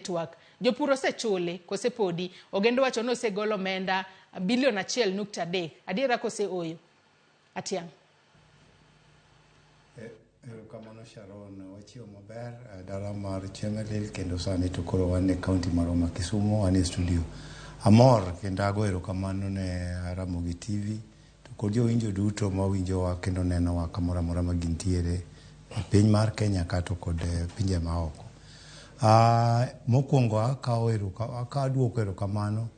twak. Jopur osechuli kose podi? Ogendo wacho ni osegol omenda bilion 1.3. Adiera kose oyo? Atiang'. Erokamano Sharon, wachiewo maber dala mar Chemelil kendo sani to koro wan e kaunti marwa ma Kisumu, wan e studio. Amor kendo ago erokamano ne Ramogi TV to kod jowinjo duto mawinjowa kendo nenowa kamoro amora ma gintiere e piny mar Kenya ka to kod pinje maoko. Mokwongo akawo aduoko erokamano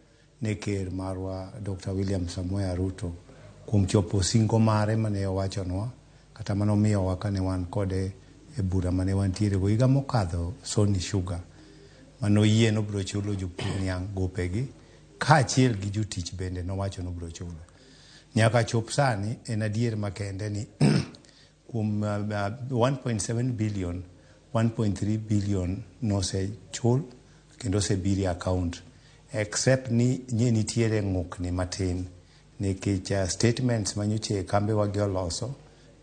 ne ker marwa Dr. William Samoei Ruto kuom chopo singo mare mane owachonwa kata mane omiyowa kane wan kode e bura mane wantiere go higa mokadho Sony Sugar mane oyie ni obiro chulo jopur niang' gopegi kaachiel gi jotich bende nowacho ni obiro chulo. Nyaka chop sani en adier makende ni kuom 1.7 billion, 1.3 billion nosechul kendo osebiro e account except ni nye nitiere ng'ukni matin nikech statements manyocha kambewa gi oloso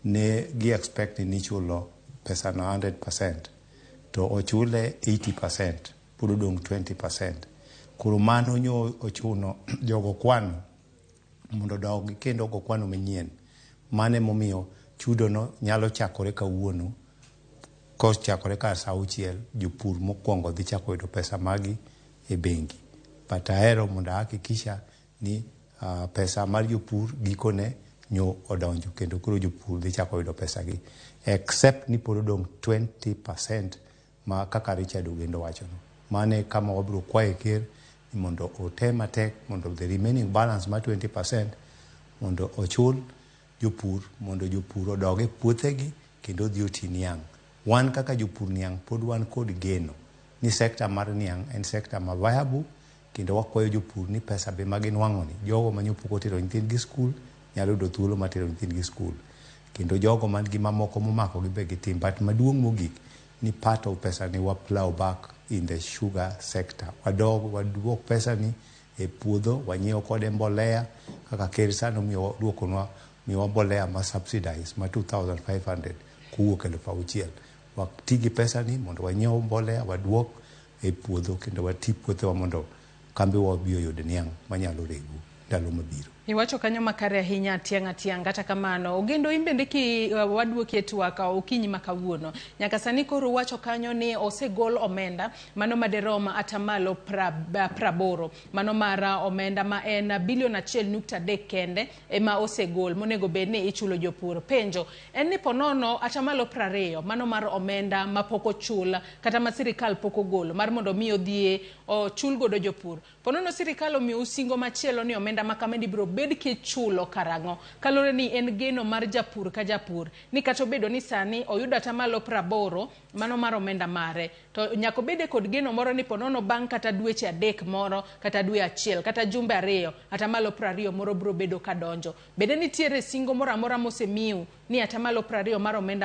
ne gi expect ni ichulo pesa no 100% to ochule 80%, pod odong' 20%. Koro mano nyo ochuno jogo kwano mondo odog kendo ogo kwano manyien. Mano emomiyo chudo no nyalo chakore kawuono kochakore kar sa 6 jopur mokwongo dhi chako yudo pesa magi e bengi. But ahero mondo ahakikisha ni pesa mar jopur gikone nyo odonjo kendo koro jopur dhi chako yudo pesa gi except ni pod odong' 20% ma kaka Richard Ogendo wachono. Mano e kama wabiro kwaye ker ni mondo otem matek mondo the remaining balance mar 20% mondo ochul jopur mondo jopur odog e puothegi kendo odhi oti niang'. Wan kaka jopur niang' pod wan kod geno ni sector mar niang' en sector ma viable kendo wakwayo jopur ni pesa be ma ginwang'o ni jogo ma pok otero nyithindgi skul nyalo yudo thuolo mar tero nyithindgi skul kendo jogo man gi mamoko momako gi be gitim but maduong' mogik ni part of pesa ni wa plow back in the sugar sector wadog waduok pesa ni e puodho wanyiew kode mbolea kaka ker sani omiyo duokonwa miyowa mbolea ma subsidized ma 2500 kowuok 6000 wati gi pesa ni mondo wanyiew mbolea waduok e puodho kendo wati puothewa mondo kambewa obi oyud niang' manyalo rego ndalo mabiro. Iwacho kanyo makare ahinya Atiang' Atiang', kata kamano Ogendo in bende ki waduoki e twak okinyi ma kawuono. Nyaka sani koro uwacho kanyo ni osegol omenda mano maderom atamalo 80 mano mar omenda ma en bilion 1.3 kende ema osegol monego bed ni ichulo jopur. Penjo en ni ponono atamalo 20 mano mar omenda mapok ochul kata ma sirikal pok ogolo mar mondo mi odhi ochul godo jopur. Ponono sirikal omiyo singo machielo ni omenda ma kamano ibiro bed kichulo karang'o kaluwore ni en geno mar japur ka japur ni kata obedo ni sani oyudo atamalo 80 mano mar omenda mare to nyaka obede kod geno moro ni ponono bang' kata dweche 3 moro kata dwe 1 kata jumbe 2 atamalo 20 moro biro bedo kadonjo. Bende nitiere singo moro amora mosemiu ni atamalo 20 mar omenda